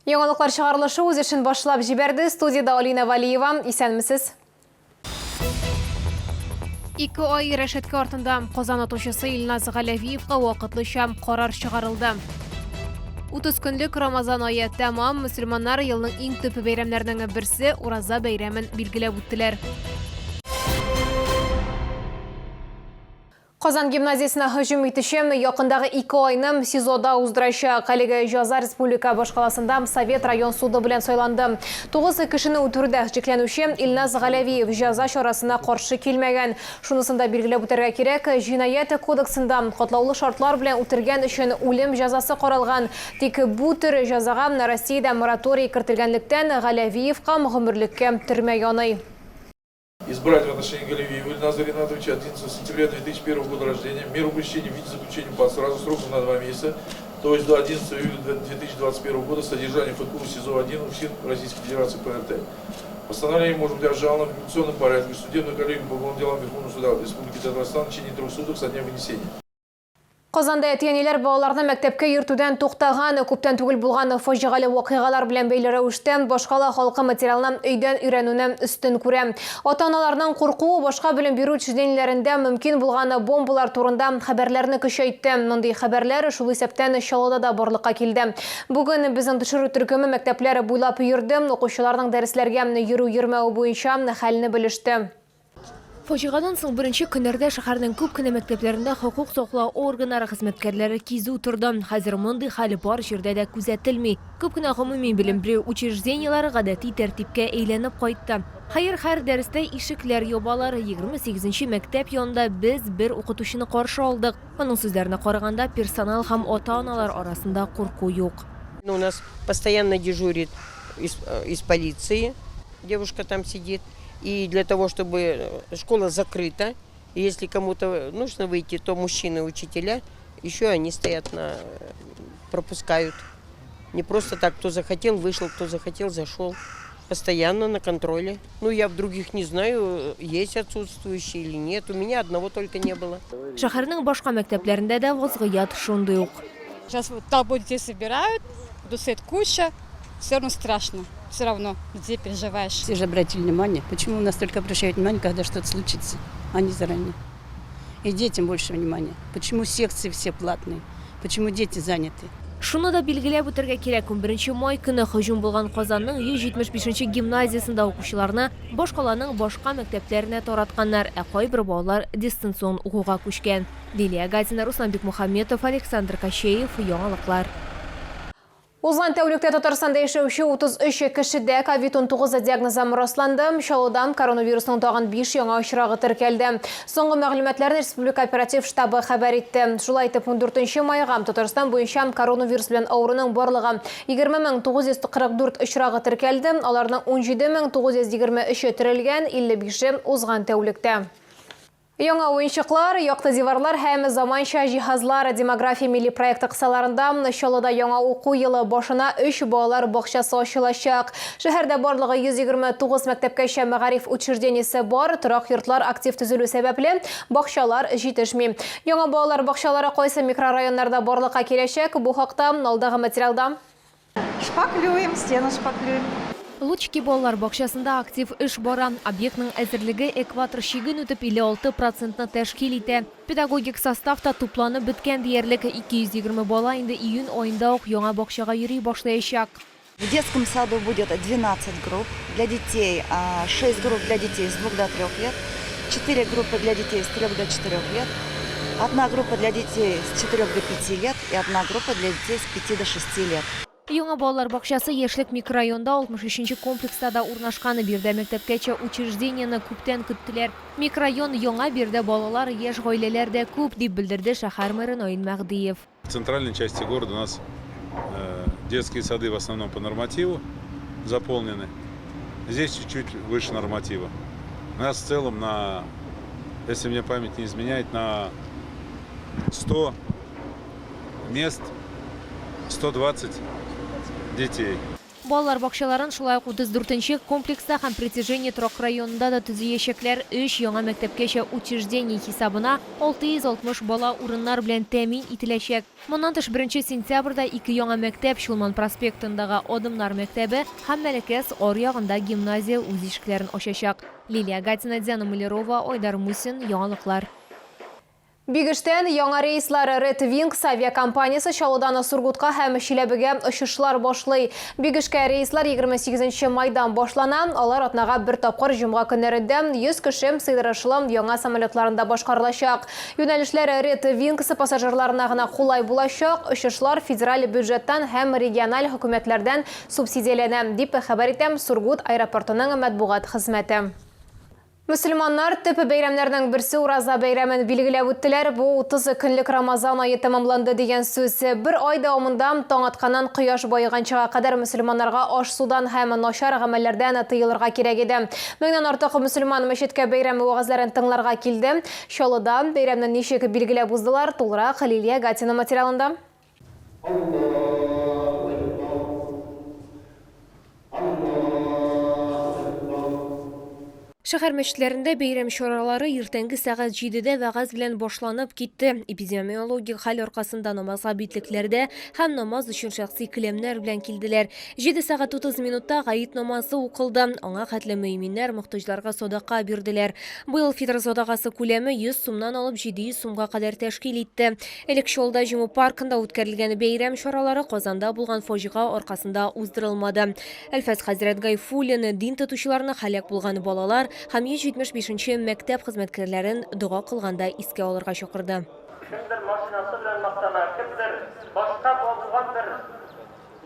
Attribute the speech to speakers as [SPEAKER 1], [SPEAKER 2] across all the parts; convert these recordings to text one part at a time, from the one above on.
[SPEAKER 1] Яңалыклар чыгарылышы үз эшен башлап җибәрде. Студиядә Алина Валиева. Исәнмесез. Ике ай рәшәткә артында Казан атучысы Илназ Галәвиевка вакытлыча карар чыгарылды. 30 көнлек Рамазан ае тәмам, мөселманнар елның иң төп бәйрәмнәренең берсе Ураза бәйрәмен билгеләп үттеләр. Казан гимназиясенә һөҗүм итүче якындагы ике айны СИЗОда уздырачак. Әлеге җәза республика башкаласында Совет район суды белән сайланды. Тугыз кешене үтерүдә шикләнүче Илназ Галәвиев җәза чарасына каршы килмәгән. Шунысын да билгеләп үтәргә кирәк, Җинаять кодексында катлаулы шартлар белән үтергән өчен үлем җәзасы каралган. Тик бу төр җәзага Россиядә мораторий кертелгәнлектән, Галәвиевка гомерлеккә төрмә яный.
[SPEAKER 2] Избрать в отношении Галявиева Ильназа Ринатовича 11 сентября 2001 года рождения меру пресечения в виде заключения под сразу сроком на 2 месяца, то есть до 11 июля 2021 года содержание ФКУ СИЗО-1 УФСИН Российской Федерации ПРТ. Постановление может быть обжаловано в апелляционном порядке в судебную коллегию по уголовным делам Верховного суда Республики Татарстан в течение 3 суток со дня вынесения.
[SPEAKER 1] Казанда әти-әниләр балаларны мәктәпкә йөртүдән туктаган. Күптән түгел булган фаҗигале вакыйгалар белән бәйле рәвештә башкала халкы материалны өйдән өйрәнүне өстен күрә. Ата-аналарның куркуы башка белем бирү учреждениеләрендә мөмкин булган бомбалар турында хәбәрләрне көчәйтте. Мондый хәбәрләр шул исәптән Чаллыда да барлыкка килде. Бүген безнең төшерү төркеме мәктәпләр буйлап йөрде, укучыларның дәресләргә йөрү-йөрмәве буенча хәлне белеште.
[SPEAKER 3] Фаҗигадан соң беренче көннәрдә шәһәрнең күп кенә мәктәпләрендә хокук саклау органнары хезмәткәрләре кизү торды. Хәзер мондый хәл бар җирдә дә күзәтелми. Күп кенә гомуми белем бирү учреждениеләре гадәти тәртипкә әйләнеп кайтты. Хәер, һәр дәрестә ишекләр ябалар. 28 нче мәктәп янында без бер укытучыны каршы алдык. Аның сүзләренә караганда, персонал һәм ата-аналар арасында курку юк.
[SPEAKER 4] У нас постоянно дежурит из полиции, девушка там сидит. И для того, чтобы школа закрыта, и если кому-то нужно выйти, то мужчины-учителя, еще они стоят на, пропускают. Не просто так, кто захотел, вышел, кто захотел, зашел. Постоянно на контроле. Ну, я в других не знаю, есть отсутствующие или нет. У меня одного только не было.
[SPEAKER 3] Шәһәрнең башка мәктәпләрендә дә вазгыять шундый ук.
[SPEAKER 5] Сейчас вот толпу детей собирают, тут стоит куча, все равно страшно, все равно детей переживаешь.
[SPEAKER 6] Все же обратили внимание. Почему у нас только обращают внимание, когда что-то случится, а не заранее? И детям больше внимания. Почему секции все платные? Почему дети заняты?
[SPEAKER 3] Шуны да билгеләп үтәргә кирәк, 11 май көне һөҗүм булган Казанның 175 нче гимназиясендә укучыларны башкаланың башка мәктәпләренә таратканнар, ә кайбер балалар дистанцион укуга күчкән. Лилия Гатина, Руслан Бикмухаметов, Александр Кощеев, Яңалыклар.
[SPEAKER 1] Узган тәүлектә Татарстанда яшәүче 33 кешедә ковид-19 диагнозы расланды. Чаллыда коронавирусның тагын 5 яңа очрагы теркәлде. Соңгы мәгълүматларны Республика оператив штабы хәбәр итте. Шулай итеп, 14 майга Татарстан буенча коронавирус белән авыруның барлыгы 20944 очрагы теркәлде. Аларның 17923-е терелгән, 55-е узган тәүлектә. Яңа уенчыклар, якты диварлар һәм заманча җиһазлар Демография милли проекты кысаларында Чаллыда яңа уку елы башына өч балалар бакчасы ачылачак. Шәһәрдә барлыгы 129 мәктәпкәчә мәгариф учреждениесе бар, торак йортлар актив төзелү сәбәпле, бакчалар җитешми. Яңа балалар бакчалары кайсы микрорайоннарда барлыкка киләчәк, бу хакта алдагы материалда.
[SPEAKER 7] Шпаклюем, стену шпаклюем.
[SPEAKER 3] Лучки балалар бакчасында актив эш бара. Объектның әзерлеге экватор чиген үтеп 56 процентны тәшкил итә. Педагогик состав та тупланып беткән диярлек. 220 бала инде июнь аенда ук яңа бакчага йөри башлаячак.
[SPEAKER 7] В детском саду будет 12 групп для детей, 6 групп для детей с 2 до 3 лет, 4 группы для детей с 3 до 4 лет, одна группа для детей с 4 до 5 лет и одна группа для детей с 5 до 6 лет.
[SPEAKER 3] Яңа балалар бакчасы Яшьлек микрорайонында 63 нче комплекста да урнашкан. Биредә мәктәпкәчә учреждениене күптән көттеләр. Микрорайон яңа, биредә балалар, яшь гаиләләр дә күп, дип белдерде шәһәр мэры Наил Мәһдиев.
[SPEAKER 8] В центральной части города у нас детские сады в основном по нормативу заполнены. Здесь чуть-чуть выше норматива. У нас в целом на, если мне память не изменяет, на 100 мест 120 детей.
[SPEAKER 3] Балалар бакчаларын шулай ук 34 нче комплекста һәм Притяжение торак районында да төзиячәкләр. Өч яңа мәктәпкәчә учреждение хисабына 660 бала урыннар белән тәэмин ителәчәк. Моннан тыш, беренче сентябрьдә ике яңа мәктәп, Чулман проспектындагы Адымнар мәктәбе һәм Мәләкәс аръягында гимназия үз ишекләрен ачачак. Лилия Гатина, Диана Малярова, Айдар Мусин, Яңалыклар.
[SPEAKER 1] Бигештән яңа рейслар Red Wings авиакомпаниясе Чаллыдан Сургутка һәм Чиләбегә очышлар башлый. Бигешкә рейслар 28 нче майдан башлана. Алар атнага бер тапкыр җомга көннәрендә 100 кеше сыйдырышлы яңа самолетларында башкарылачак. Юнәлешләр Red Wings пассажирларына гына кулай булачак. Очышлар федераль бюджеттан һәм региональ хөкүмәтләрдән субсидияләнә, дип хәбәр итә Сургут аэропортының матбугат хезмәте. Мөселманнар төп бәйрәмнәрнең берсе Ураза бәйрәмен билгеләп үттеләр. Бу 30 көнлек Рамазан ае тәмамланды дигән сүз. Бер ай дәвамында таң атканнан кояш баеганчыга кадәр мөселманнарга аш-судан һәм начар гамәлләрдән тыелырга кирәк иде. Меңнән артык мөселман мәчеткә бәйрәм вәгазьләрен тыңларга килде. Чаллыда бәйрәмне ничек билгеләп уздылар, тулырак Лилия Гатина материалында.
[SPEAKER 3] Шәһәр мәчетләрендә бәйрәм чаралары иртәнге сәгать җидедә вәгазь белән башланып китте. Эпидемиологик хәл аркасында намазга битлекләрдә һәм намаз өчен шәхси келәмнәр белән килделәр. Җиде сәгать 30 минутта гает намазы укылды. Аңа хәтле мөэминнәр мохтаҗларга садака бирделәр. Быел фитыр садакасы күләме 100 сумнан алып 700 сумга кадәр тәшкил итте. Элек Чаллыда Җиңү паркында үткәрелгән бәйрәм чаралары Казанда булган фаҗига аркасында уздырылмады. Әлфәс хәзрәт Гайфуллин дин тотучыларны һәлак булган балалар һәм 175 нче мәктәп хезмәткәрләрен дога кылганда искә алырга чакырды.
[SPEAKER 9] Кемдер машинасы белән мактана, кемдер башка булган бер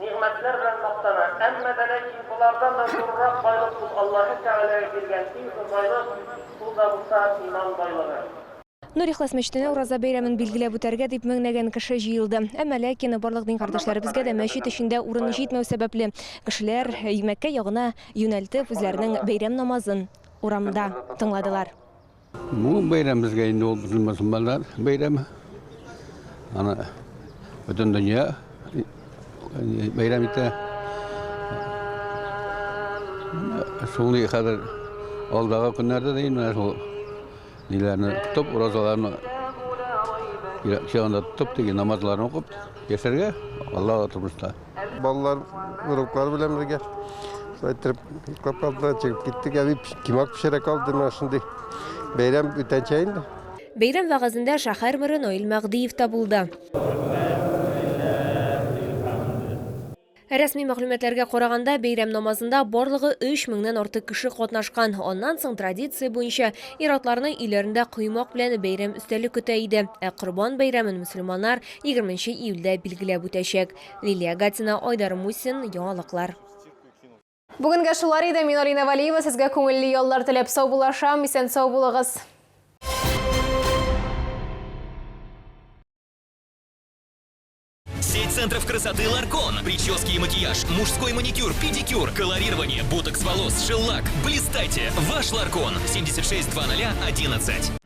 [SPEAKER 9] нигъмәтләр белән мактана. Әмма дә ләкин болардан да зуррак байлык ул Аллаһы Тәгаләгә биргән иң зур байлык, ул да булса иман байлыгы.
[SPEAKER 3] Нур-Ихлас мәчетенә Ураза бәйрәмен билгеләп үтәргә дип меңләгән кеше җыелды. Әмма ләкин барлык дин кардәшләребезгә дә мәчет эчендә урын җитмәү сәбәпле, кешеләр Мәккә ягына юнәлтеп, үзләренең бәйрәм намазын урамда тыңладылар.
[SPEAKER 10] Бу бәйрәм безгә инде ул бөтен мөселманнар бәйрәме. Аны бөтен дөнья бәйрәм итә. Шундый хәзер алдагы көннәрдә дә инде шул Ниләрне тотып, уразаларны чагында тотып, теге намазларны укып яшәргә, Аллага тормышта.
[SPEAKER 11] Балалар, оныклар белән бергә шулай иттереп йоклап калдылар, чыгып киттек. Әби кимак пешерә калды, менә шундый бәйрәм бүтәнчә инде.
[SPEAKER 3] Бәйрәм вәгазендә шәһәр мэры Наил Мәһдиев та булды. Рәсми мәгълүматларга караганда, бәйрәм намазында барлыгы 3 меңнән артык кеше катнашкан. Аннан соң, традиция буенча, ир-атларны өйләрендә коймак белән бәйрәм өстәле көтә иде. Ә Корбан бәйрәмен мөселманнар 20 нче июльдә билгеләп үтәчәк. Лилия Гатина, Айдар Мусин, Яңалыклар.
[SPEAKER 1] Бүгенгә шулар иде. Мин Алина Валиева, сезгә күңелле яллар теләп саубуллашам. Исән-сау булыгыз.
[SPEAKER 12] Сеть центров красоты «Ларкон». Прически и макияж, мужской маникюр, педикюр, колорирование, ботокс волос, шеллак. Блистайте! Ваш «Ларкон». 76 00 11.